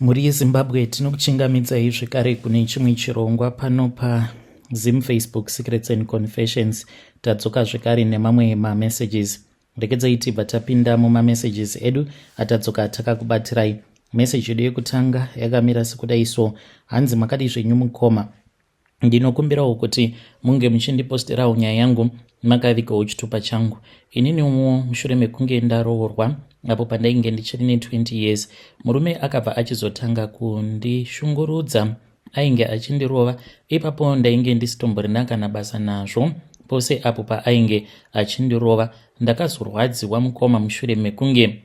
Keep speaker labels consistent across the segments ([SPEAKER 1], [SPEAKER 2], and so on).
[SPEAKER 1] Mhuri yeZimbabwe, tinokuchingamidzai zvekare kune chimwe chirongwa pano paZim Facebook Secrets and Confessions. Tadzoka zvekare nemamwe mamessages. Regedzai tibva tapinda mumamessages edu atadzoka takakubatirai. Message yedu yekutanga yakamira sekudai so: hanzi, "Makadi zvenyu mukoma? Ndinokumbirawo kuti munge muchindiposterawo nyaya yangu makavigawo chitupa changu. Ininiwo mushure mekunge ndaroorwa, apo pandainge ndichiri ne20 years, murume akabva achizotanga kundishungurudza. Ainge achindirova. Ipapo ndainge ndisitomborina kana basa nazvo pose apo paainge achindirova. Ndakazorwadziwa mukoma mushure mekunge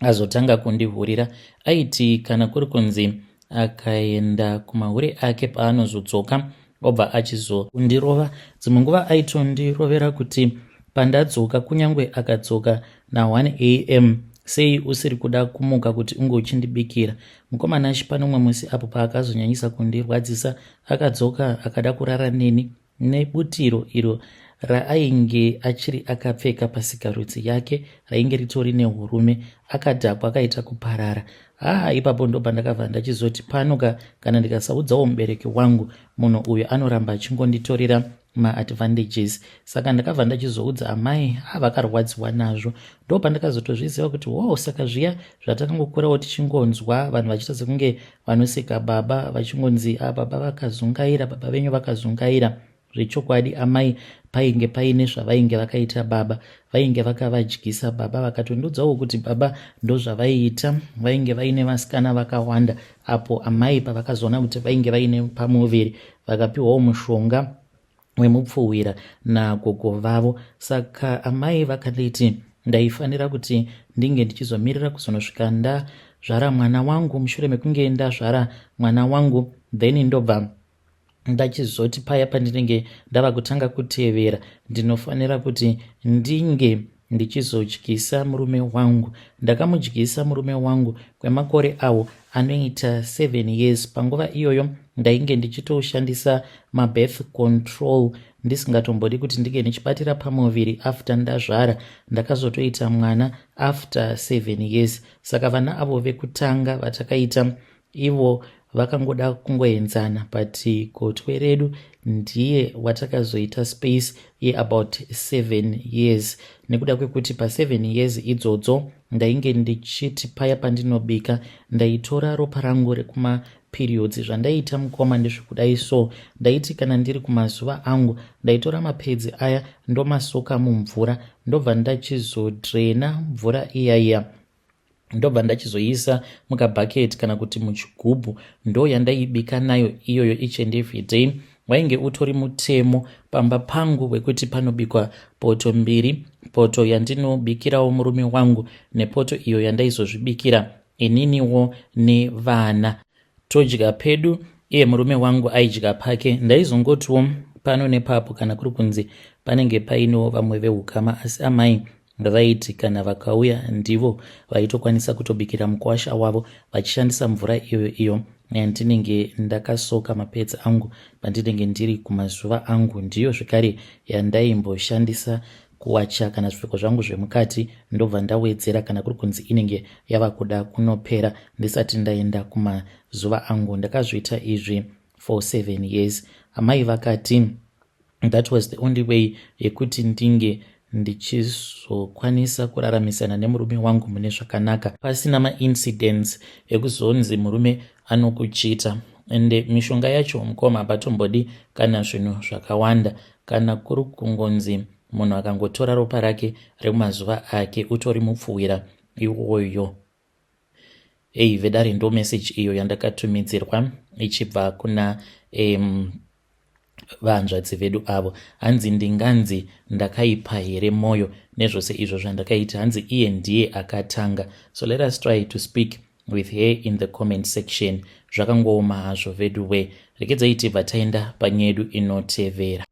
[SPEAKER 1] azotanga kundihurira. Aiti kana kuri kunzi akaenda kumahure ake, paanozodzoka obva achizondirova. Dzimwe nguva aitondirovera kuti pandadzoka, kunyange akadzoka na1 am, sei usiri kuda kumuka kuti unge uchindibikira?" Mukomana achipa nomwe musi apo paakazonyanyisa kundirwadzisa, akadzoka akada kurara neni nebutiro iro raainge achiri akapfeka pasikarudzi yake, rainge ritori neurume. Akadhakwa, akaita kuparara. Haa, ipapo ndo pandakabva ndachizoti panoka kana ndikasaudzawo mubereki wangu, munhu uyu anoramba achingonditorera maadvantages. Saka ndakabva ndachizoudza amai. Vakarwadziwa nazvo. Ndo pandakazotozviziva kuti wo, saka zviya zvatakangokurawo tichingonzwa vanhu vachiita sekunge vanoseka baba, vachingonzi, "A, baba vakazungaira, baba venyu vakazungaira," zvechokwadi amai painge paine zvavainge vakaita. Baba vainge vakavadyisa. Baba vakatondudzawo kuti baba ndozvavaiita, vainge vaine vasikana vakawanda. Apo amai pavakazoona kuti vainge vaine pamuviri, vakapiwawo mushonga wemupfuwira nagogo vavo. Saka amai vakanditi ndaifanira kuti ndinge ndichizomirira kuzonosvika ndazvara mwana wangu. Mushure mekunge ndazvara mwana wangu, then ndobva ndachizoti paya pandinenge ndava kutanga kutevera, ndinofanira kuti ndinge ndichizodyisa murume wangu. Ndakamudyisa murume wangu kwemakore awo anoita 7 years. Panguva iyoyo ndainge ndichitoshandisa mabirth control, ndisingatombodi kuti ndinge ndichibatira pamuviri after ndazvara. Ndakazotoita mwana after 7 years. Saka vana avo vekutanga vatakaita, ivo vakangoda kungoenzana, but gotwe redu ndiye watakazoita space yeabout 7 years, nekuda kwekuti pa7 years idzodzo ndainge ndichiti paya pandinobika ndaitora ropa rangu rekumaperiods. Zvandaiita mukoma ndezvekudai so: ndaiti kana ndiri kumazuva angu, ndaitora mapads aya, ndomasoka mumvura, ndobva ndachizodrena mvura iyaiya, ndobva ndachizoisa mukabhaketi kana kuti muchigubhu. Ndo yandaibika nayo iyoyo each and every day. Wainge utori mutemo pamba pangu wekuti panobikwa poto mbiri, poto yandinobikirawo murume wangu nepoto iyo yandaizozvibikira ininiwo nevana. Todya pedu, iye murume wangu aidya pake. Ndaizongotiwo pano nepapo kana kuri kunzi panenge painewo vamwe veukama, asi amai vaiti kana vakauya ndivo vaitokwanisa kutobikira mukwasha wavo vachishandisa mvura iyo iyo yandinenge ndakasoka mapads angu pandinenge ndiri kumazuva angu. Ndiyo zvekare yandaimboshandisa kuwacha kana zvipfeko zvangu zvemukati, ndobva ndawedzera kana kuri kunzi inenge yava kuda kunopera ndisati ndaenda kumazuva angu. Ndakazviita izvi for 7 years. Amai vakati that was the only way yekuti ndinge ndichizokwanisa kuraramisana nemurume wangu mune zvakanaka, pasina maincidents ekuzonzi murume anokuchita. Ende mishonga yacho mukoma hapatombodi kana zvinhu zvakawanda. Kana kuri kungonzi munhu akangotora ropa rake remazuva ake, utori mupfuwira iwoyo. Ei vedare, ndo message iyo yandakatumidzirwa ichibva kuna vanzvadzi vedu avo. Hanzi, "Ndinganzi ndakaipa here mwoyo nezvose izvo zvandakaita?" Hanzi iye ndiye akatanga. So let us try to speak with her in the comment section. Zvakangooma hazvo vedu we. Rekedzai tibva taenda panyedu inotevera.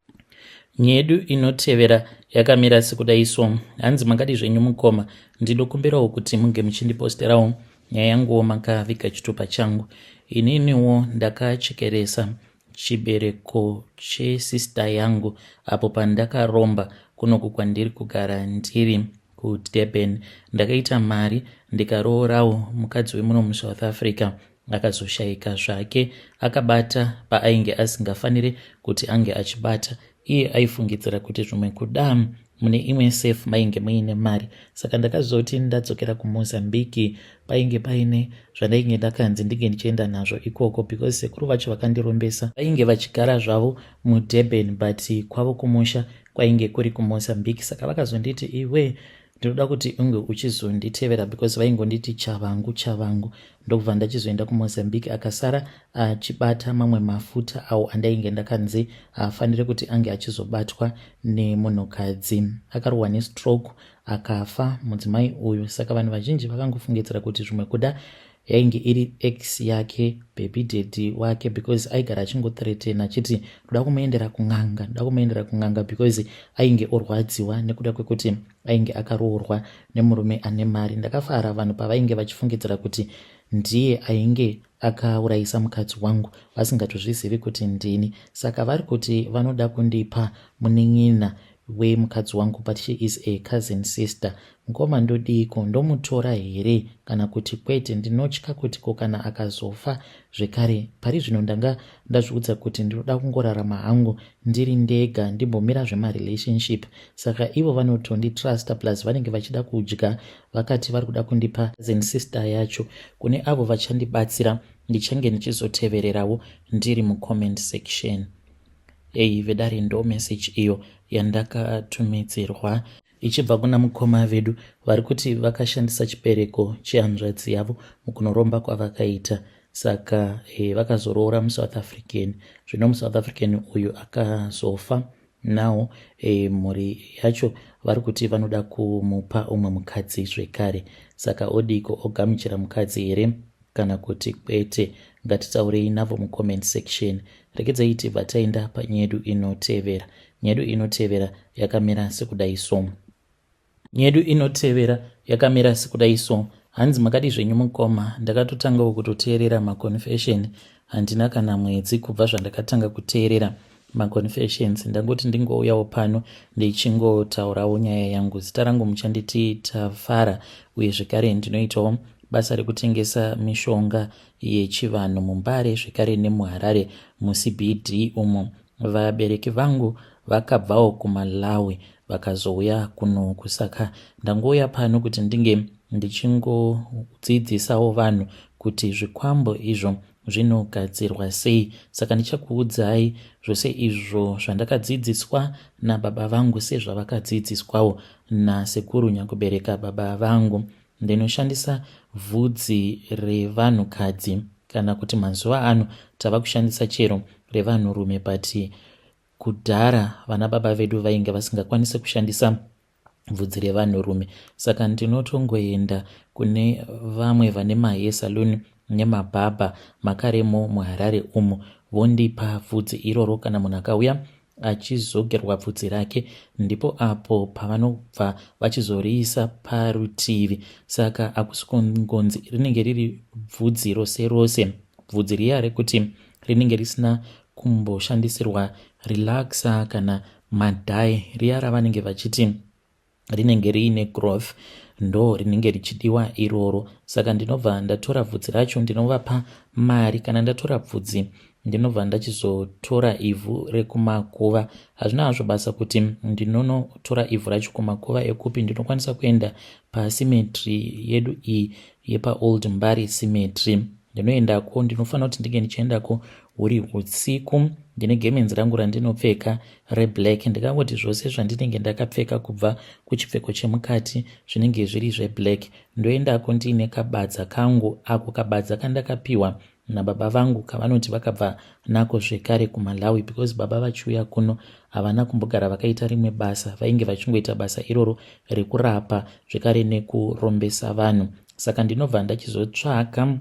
[SPEAKER 1] Nyedu inotevera yakamira sekudai so: hanzi, "Makadi zvenyu mukoma? Ndinokumbirawo kuti munge muchindiposterawo nyaya yanguwo makaviga chitupa changu. Ininiwo ndakachekeresa chibereko chesister yangu apo pandakaromba kunoku kwandiri kugara ndiri kuDurban. Ndakaita mari, ndikaroorawo mukadzi wemuno muSouth Africa. Akazoshaika zvake akabata paainge asingafanire kuti ange achibata. Iye aifungidzira kuti zvimwe kuda mune imwe safe mainge muine mari. Saka ndakazoti ndadzokera kuMozambique, painge paine zvandainge ndakanzi ndinge ndichienda nazvo ikoko, because sekuru vacho vakandirombesa vainge vachigara zvavo muDurban, but kwavo kumusha kwainge kuri kuMozambique. Saka vakazonditi, "Iwe, ndinoda kuti unge uchizonditevera," because vaingonditi Chavangu, Chavangu. Ndokubva ndachizoenda kuMozambique. Akasara achibata mamwe mafuta awo andainge ndakanzi afanire kuti ange achizobatwa nemunhukadzi. Akarohwa nestroke, akafa mudzimai uyu. Saka vanhu vazhinji vakangofungidzira kuti zvimwe kuda yainge iri ex yake, baby daddy wake, because aigara achingothreatena achiti, "Ndoda kumuendera kun'anga, ndoda kumuendera kun'anga," because ainge orwadziwa nekuda kwekuti ainge akaroorwa nemurume ane mari. Ndakafara vanhu pavainge vachifungidzira kuti ndiye ainge akaurayisa mukadzi wangu, vasingatozvizivi kuti ndini. Saka vari kuti vanoda kundipa munin'ina wemukadzi wangu, but she is a cousin sister. Mukoma, ndodiko? Ndomutora here kana kuti kwete? Ndinotya kuti ko kana akazofa zvekare? Pari zvino ndanga ndazviudza kuti ndinoda kungorarama hangu ndiri ndega, ndimbomira zvemarelationship. Saka ivo vanotonditrusta, plus vanenge vachida kudya. Vakati vari kuda kundipa cousin sister yacho. Kune avo vachandibatsira, ndichange ndichizotevererawo ndiri mucomment section. Ei vedare, ndo message iyo yandakatumidzirwa ichibva kuna mukoma vedu vari kuti vakashandisa chibereko chehanzvadzi yavo mukunoromba kwavakaita. Saka vakazoroora muSouth African. Zvino muSouth African uyu akazofa. Now mhuri yacho vari kuti vanoda kumupa umwe mukadzi zvekare. Saka odiko? Ogamuchira mukadzi here kana kuti kwete? Ngatitaurei navo mucomment section. Regedzai tibva taenda panyaya yedu inotevera. Nyaya yedu inotevera yakamira sekudai so. Nyaya yedu inotevera yakamira sekudai so. Hanzi, "Makadi zvenyu mukoma? Ndakatotangawo kutoteerera maconfession. Handina kana mwedzi kubva zvandakatanga kuteerera maconfessions. Ndangoti ndingouyawo pano ndichingotaurawo nyaya yangu. Zita rangu muchanditi Tafara, uye zvekare ndinoitawo basa rekutengesa mishonga yechivanhu muMbare, zvekare nemuHarare muCBD umo. Vabereki vangu vakabvawo kuMalawi, vakazouya kunoku. Saka ndangouya pano kuti ndinge ndichingodzidzisawo vanhu kuti zvikwambo izvo zvinogadzirwa sei. Saka ndichakuudzai zvose izvo zvandakadzidziswa nababa vangu, sezvavakadzidziswawo nasekuru nyakubereka baba vangu. Ndinoshandisa vhudzi revanhukadzi, kana kuti mazuva ano tava kushandisa chero revanhurume, but kudhara vana baba vedu vainge vasingakwanisi kushandisa bvudzi revanhurume. Saka ndinotongoenda kune vamwe vane mahair salon nemabhabha makaremo muHarare umo, vondipa bvudzi iroro. Kana munhu akauya achizogerwa bvudzi rake, ndipo apo pavanobva vachizoriisa parutivi. Saka hakusi kungonzi rinenge riri bvudzi rose rose, bvudzi riya rekuti rinenge risina kumboshandisirwa relaxer kana madye, riya ravanenge vachiti rinenge riine growth, ndo rinenge richidiwa iroro. Saka ndinobva ndatora bvudzi racho, ndinovapa mari. Kana ndatora bvudzi, ndinobva ndachizotora ivhu rekumakuva. Hazvina hazvo basa kuti ndinonotora ivhu racho kumakuva ekupi. Ndinokwanisa kuenda pacemetery yedu iyi yepaOld Mbare Cemetery. Ndinoendako, ndinofanira kuti ndinge ndichiendako huri usiku. Ndine gemenzi rangu randinopfeka reblack. Ndikangoti zvose zvandinenge ndakapfeka kubva kuchipfeko chemukati zvinenge zviri zveblack. Ndoendako ndiine kabadza kangu, ako kabadza kandakapiwa nababa vangu, kavanoti vakabva nako zvekare kuMalawi, because baba vachiuya kuno havana kumbogara vakaita rimwe basa, vainge vachingoita basa iroro rekurapa zvekare nekurombesa vanhu. Saka ndinobva ndachizotsvaka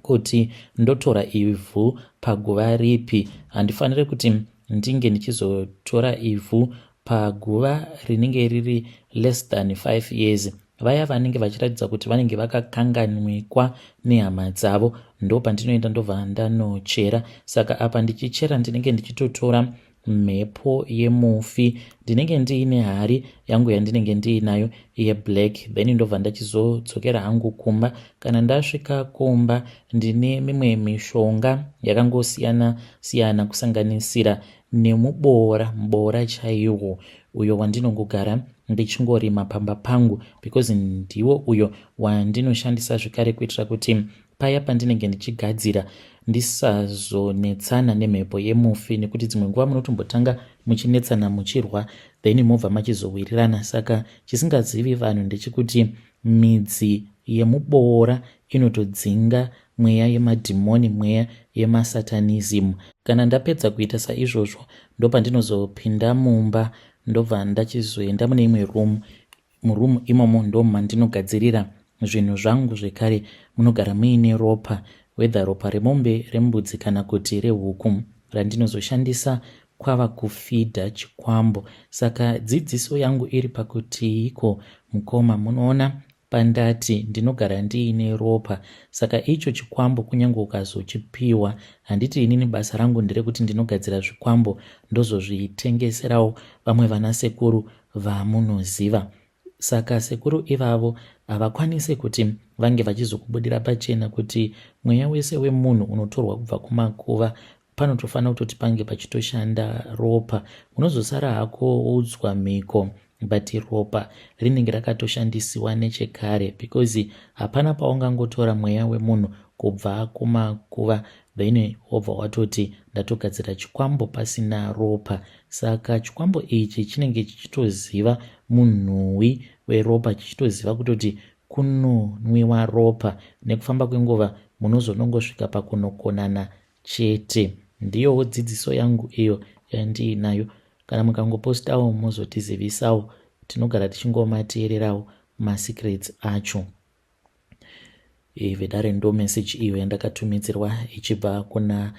[SPEAKER 1] kuti ndotora ivhu paguva ripi. Handifaniri kuti ndinge ndichizotora ivhu paguva rinenge riri less than 5 years. Vaya vanenge vachiratidza kuti vanenge vakakanganwikwa nehama dzavo, ndo pandinoenda, ndobva ndanochera. Saka apa ndichichera ndinenge ndichitotora mhepo yemufi. Ndinenge ndiine hari yangu yandinenge ndiinayo yeblack, then ndobva ndachizodzokera hangu kumba. Kana ndasvika kumba, ndine mimwe mishonga yakangosiyana siyana, kusanganisira nemuboora, muboora chaiwo uyo wandinongogara ndichingorima pamba pangu, because ndiwo uyo wandinoshandisa zvekare kuitira kuti paya pandinenge ndichigadzira ndisazonetsana nemhepo yemufi, nekuti dzimwe nguva munotombotanga muchinetsana, muchirwa, then mobva machizowirirana. Saka chisingazivi vanhu ndechekuti midzi yemuboora inotodzinga mweya yemadhimoni, mweya yemasatanism. Kana ndapedza kuita saizvozvo, ndopandinozopinda mumba, ndobva ndachizoenda mune imwe room. Muroom imomo ndo mandinogadzirira zvinhu zvangu zvekare. Munogara muine ropa, whether ropa remombe, rembudzi kana kuti rehuku, randinozoshandisa kwava kufeeda chikwambo. Saka dzidziso yangu iri pakuti iko, mukoma, munoona pandati ndinogara ndiine ropa, saka icho chikwambo kunyange ukazochipiwa, handiti inini basa rangu nderekuti ndinogadzira zvikwambo, ndozozvitengeserawo vamwe vana sekuru vamunoziva. Saka sekuru ivavo havakwanisi kuti vange vachizokubudira pachena kuti mweya wese wemunhu unotorwa kubva kumakuva panotofanira kutoti pange pachitoshanda ropa. Unozosara hako woudzwa mhiko, but ropa rinenge rakatoshandisiwa nechekare, because hapana paungangotora mweya wemunhu kubva kumakuva, then wobva watoti ndatogadzira chikwambo pasina ropa. Saka chikwambo ichi chinenge chichitoziva munhuwi weropa, chichitoziva kutoti kunonwiwa ropa. Nekufamba kwenguva munozonongosvika pakunokonana chete. Ndiyowo dzidziso yangu iyo yandiinayo. Kana mukangopostawo, mozotizivisawo, tinogara tichingomateererawo masecrets acho. Vedare, ndo message iyo yandakatumidzirwa ichibva kuna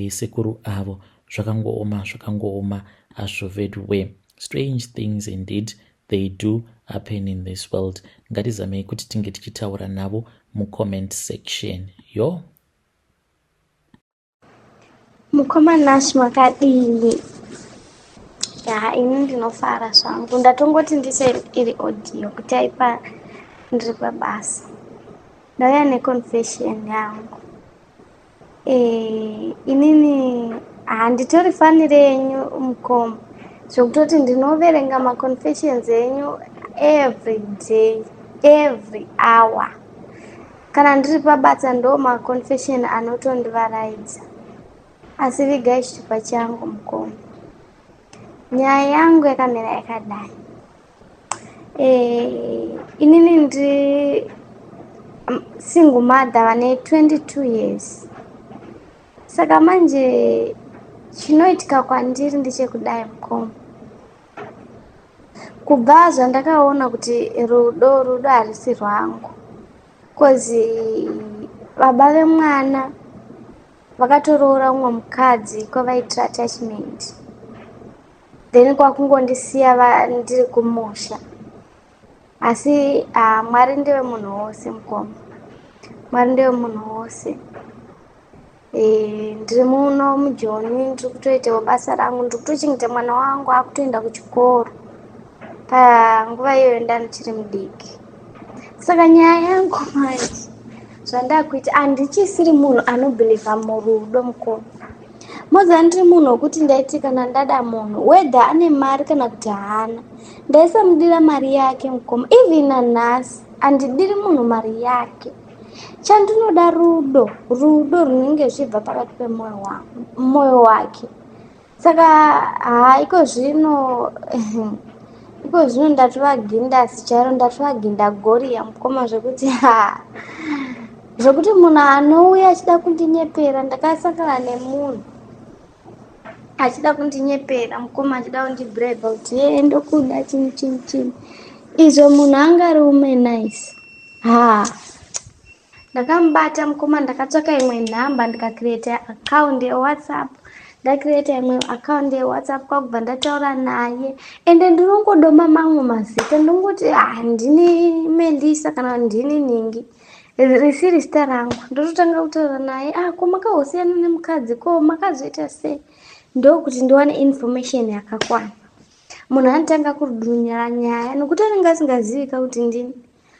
[SPEAKER 1] sekuru avo. Zvakangooma, zvakangooma hazvo vedwe. Strange things indeed, they do happen in this world. Ngatizamei kuti tinge tichitaura navo mucomment section yo.
[SPEAKER 2] Mukoma Nash, makadini? Ya, ini ndinofara zvangu. Ndatongoti ndise iri audio kutaipa ndiri pabasa. Ndauya neconfession yangu. Inini handitori fan renyu, mukoma, zvekutoti ndinoverenga maconfessions enyu every day, every hour. Kana ndiri pabasa, ndo maconfession anotondivaraidza. Asi vigai chitupa changu, mukoma. Nyaya yangu yakamira yakadai. Inini ndiri single mother vane 22 years. Saka manje chinoitika kwandiri ndechekudai, mukoma. Kubva zvandakaona kuti rudo harisi rwangu, 'cause baba vemwana vakatoroora umwe mukadzi kwavaitira attachment, then kwakungondisiya ndiri kumusha. Asi Mwari ndewe munhu wose, mukoma. Mwari ndewe munhu wose. Ndiri muno muJoni, ndiri kutoitawo basa rangu, ndiri kutochengeta mwana wangu akutoenda kuchikoro. Panguva iyoyo ndandichiri mudiki. Saka nyaya yangu manje, zvandakuita, handichisiri munhu anobelieva murudo, mukoma. Moziva ndiri munhu wekuti ndaiti kana ndada munhu, whether ane mari kana kuti haana, ndaisamudira mari yake, mukoma. Even nanhasi handidiri munhu mari yake. Chandinoda rudo, rudo runenge zvichibva pakati pemwoyo wake. Saka haa, iko zvino ndatova gindasi chairo, ndatova ginda goriya, mukoma, zvekuti ha, zvekuti munhu anouya achida kundinyepera. Ndakasangana nemunhu achida kundinyepera, mukoma, achida kundibribe kuti ye ndokuda, chini chini chini. Izvo munhu anga ari womanizer. Ha, ndakamubata, mukoma. Ndakatsvaka imwe nhamba, ndikacreata account yeWhatsApp. Ndacreata imwe account yeWhatsApp, kwakubva ndataura naye. Ende ndinongodoma mamwe mazita, ndongoti, ah, ndini Melisa kana ndini ningi, risiri zita rangu. Ndototanga kutaura naye. Ah, ko makahosiyana nemukadzi? Ko makazoita sei? Ndokuti ndiwane information yakakwana. Munhu anotanga kudunyara nyaya nokuti anenge asingazivika kuti ndini.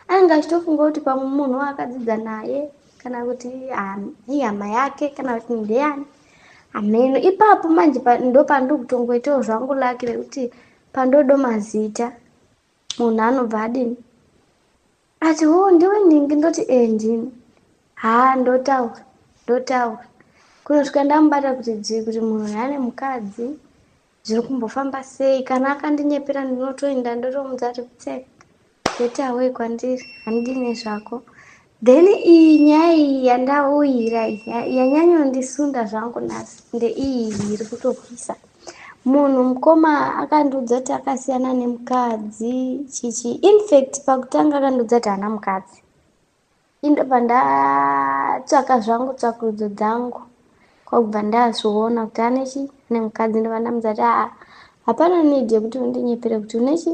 [SPEAKER 2] Anenge achitofunga kuti pamwe munhu waakadzidza naye kana kuti ihama yake kana kuti ndeyani. Hameno ipapo manje ndopandiri kutongoitawo zvangu laki rekuti pandodoma zita munhu anobva adini ati ho ndiwe nhingi ndoti e ndini haa ndotaura ndotaura kunosvika ndamubata kuti dzii kuti munhu uyu ane mukadzi zviri kumbofamba sei kana akandinyepera ndinotoenda ndotomudza kuti ptsek get away kwandiri handidi nezvako then iyi nyaya iyi yandauyira iyi yanyanyondisunda zvangu nhasi ndeiyi iri kutopisa munhu mukoma akandiudza kuti akasiyana nemukadzi chichi infact pakutanga akandiudza kuti haana mukadzi indobva ndatsvaka zvangu tsvakurudzo dzangu kwakubva ndazviona kuti ane chi ane mukadzi ndobva ndamudza kuti aa hapana need yekuti undinyepere kuti une chi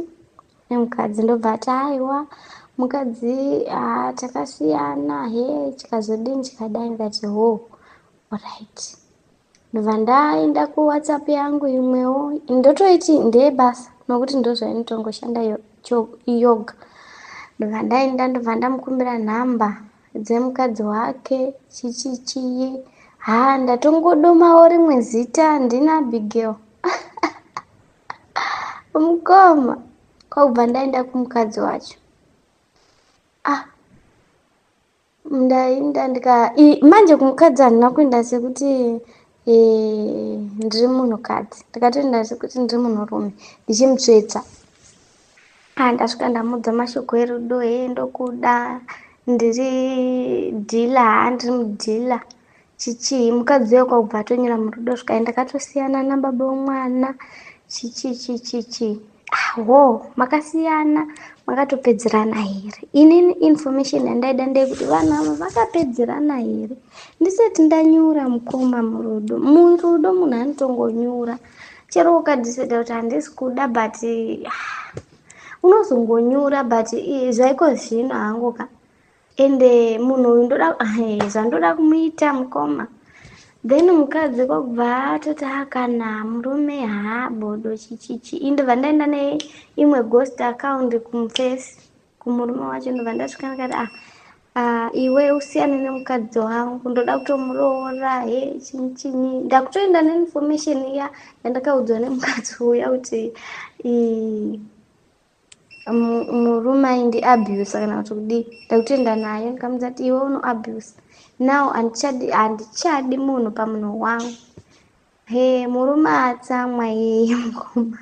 [SPEAKER 2] nemukadzi ndobva ati aiwa mukadzi haa takasiyana he chikazodini chikadai ndikati ho orit ndobva ndaenda kuwhatsapp yangu imwewo ndotoiti ndeyebasa nokuti ndozvainotongoshanda yoga ndobva ndaenda ndobva ndamukumbira nhamba dzemukadzi wake chichichii haa ndatongodomawo rimwe zita ndina abigail mukoma kwakubva ndaenda kumukadzi wacho ah ndaenda ndika manje kumukadzi handina kuenda sekuti e, ndiri munhukadzi ndakatoenda sekuti ndiri munhurume ndichimutsvetsa ah, ndasvika ndamuudza mashoko erudo he ndokuda ndiri dhila haa ndiri mudhila chichii mukadzi uya kwakubva atonyura murudo svika ndakatosiyana nababa wemwana chichii chichichii ah, ho makasiyana makatopedzerana here inini information yandaida ndeyekuti vanhu ava vakapedzerana here ndisati ndanyura mukoma murudo murudo munhu anotongonyura chero ukadecida kuti handisi kuda but ah, unozongonyura but zvaiko zvino hangu ka ende munhu uyu ndoda zvandoda kumuita mukoma then mukadzi kwakubva atoti akana murume haa bodo chichichi indobva ndaenda neimwe ghost account kumufesi kumurume wacho ndobva ndasvika ndikati ah Uh, iwe usiyane nemukadzi wangu ndoda kutomuroora he chinyi chinyi ndakutoenda neinformation iya yandakaudzwa nemukadzi uya kuti murume aindi abuse kana kuti kudii ndakutoenda naye ndikamudza kuti iwe uno abuse now handichadi handichadi munhu pamunhu wangu he murume atsamwa yeye mukoma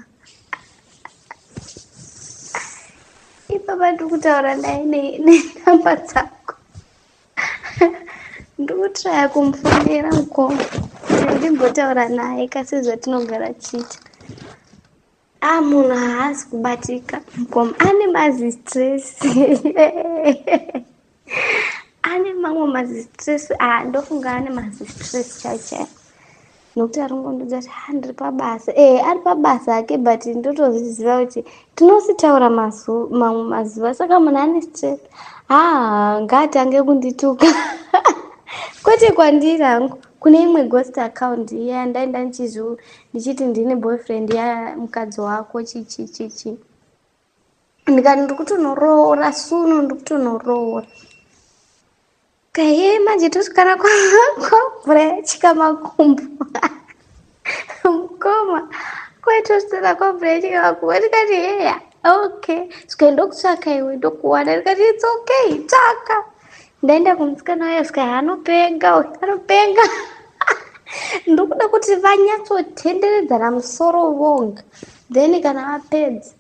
[SPEAKER 2] ipapa ndiri kutaura naye nenhamba dzako ndiri kutraya kumufonera mukoma ndimbotaura naye kasi zvatinogara tichiita Ah, munhu haasi kubatika mukoma ane mazistress ane mamwe mazistress ah, ndofunga ane mazistress chaiyo chaiyo nokuti ari kungondudza kuti ha ndiri pabasa e ari pabasa ake but ndotozviziva kuti tinositaura mamwe mazuva saka munhu ane stress ha ngaatange kundituka kwete kwandiri hangu kune imwe ghost account iya yandaenda ndichiti ndine boyfriend yamukadzi wako chichichichi ndikati ndiri kutonoroora suno ndiri kutonoroora kaye manje tosvikana kwamvura yachika makumbo mukoma kwaitosvikana kwamvura yachika makumbo ndikati heya okay svika ndokutsvaka iwe ndokuwana ndikati its okay tsvaka ndaenda kumusikana uya svika anopenga uyu anopenga ndokuda kuti vanyatsotenderedzana musoro vonga then kana vapedza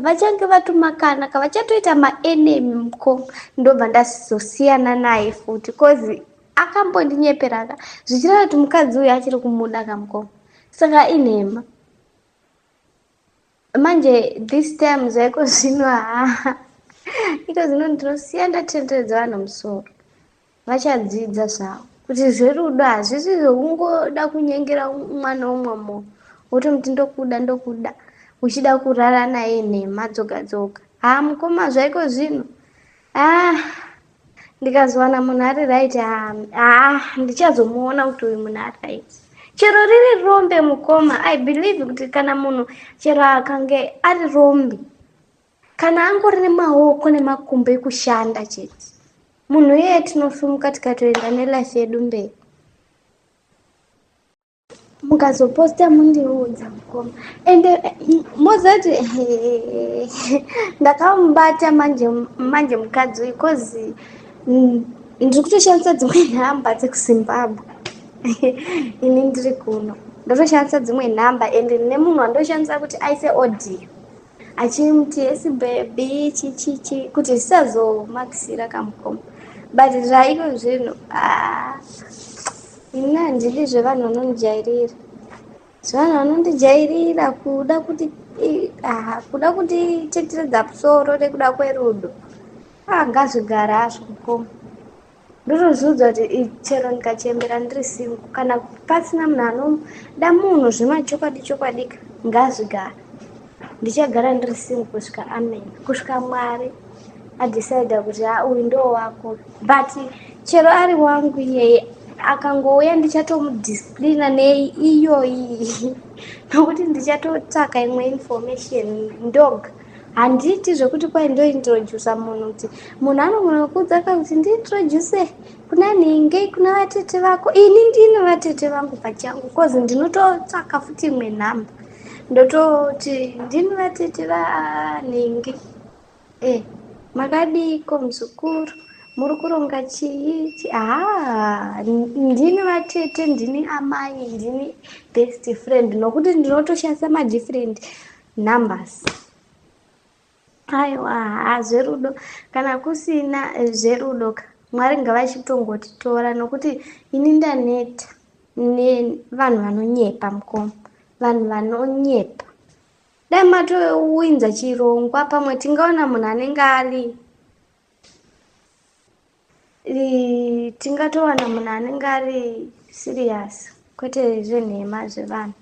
[SPEAKER 2] vachange vatomakana ka vachatoita maenemy mukoma ndobva ndazosiyana naye futi cause akambondinyeperaka zvichireva kuti mukadzi uyu achiri kumuda kamukoma saka inhema manje this time zvaiko zvino haa iko zvino ndinosiya ndatenderedza vanhu musoro vachadzidza zvavo kuti zverudo hazvisi zvekungoda kunyengera mwana umwe munhu wotomuti ndokuda ndokuda uchida kurara naye nhema dzoga dzoga haa mukoma zvaiko zvino ah ndikazowana munhu ari right haa ndichazomuona kuti uyu munhu ari right Chero riri rombe mukoma, I believe kuti kana munhu chero akange ari rombe, kana angori nemaoko nemakumbo ekushanda chete, munhu iyeye tinosumuka tikatoenda nelife yedu mberi. Mukazoposta mundiudza mukoma. Ende mozati ndakamubata manje manje mukadzi uyu, cause ndiri kutoshandisa dzimwe nhamba dzekuZimbabwe, ini ndiri kuno, ndotoshandisa dzimwe nhamba, ende nemunhu wandoshandisa kuti aise audio achimuti, "Yes baby," chichichi, kuti zvisazomakisira kamukoma. But zvaiko zvinhu, ini handidi zvevanhu vanondijairira, zvevanhu vanondijairira kuda kuti kuda kutiteteredza musoro nekuda kwerudo. Ngazvigara hazvo mukoma. Ndotozviudza kuti chero ndikachembera ndiri single, kana pasina munhu anoda munhu zvemachokwadi chokwadika, ngazvigara, ndichagara ndiri single kusvika amen, kusvika Mwari adecida kuti ha, uyu ndo wako. But chero ari wangu iyeye, akangouya ndichatomudisciplina neiyoyi, nokuti ndichatotsvaka imwe information ndoga. Handiti zvekuti kwai ndointrodusa munhu, kuti munhu anogona kuudza kuti ndiintroduce kuna nhingi, kuna vatete vako. Ini ndine vatete vangu pachangu, cause ndinototsvaka futi imwe nhamba, ndototi ndini vatete vanhingi, e makadiko muzukuru, muri kuronga chii? Ha, ndini vatete, ndini amai, ndini best friend, nokuti ndinotoshandisa madifferent numbers. Aiwa, ha, zverudo, kana kusina zverudo ka, Mwari ngavachitongotitora, nokuti ini ndaneta nevanhu vanonyepa mukoma, vanhu vanonyepa. Dai matowinza chirongwa, pamwe tingaona munhu anenge ari, tingatowana munhu anenge ari serious, kwete zvenhema zvevanhu.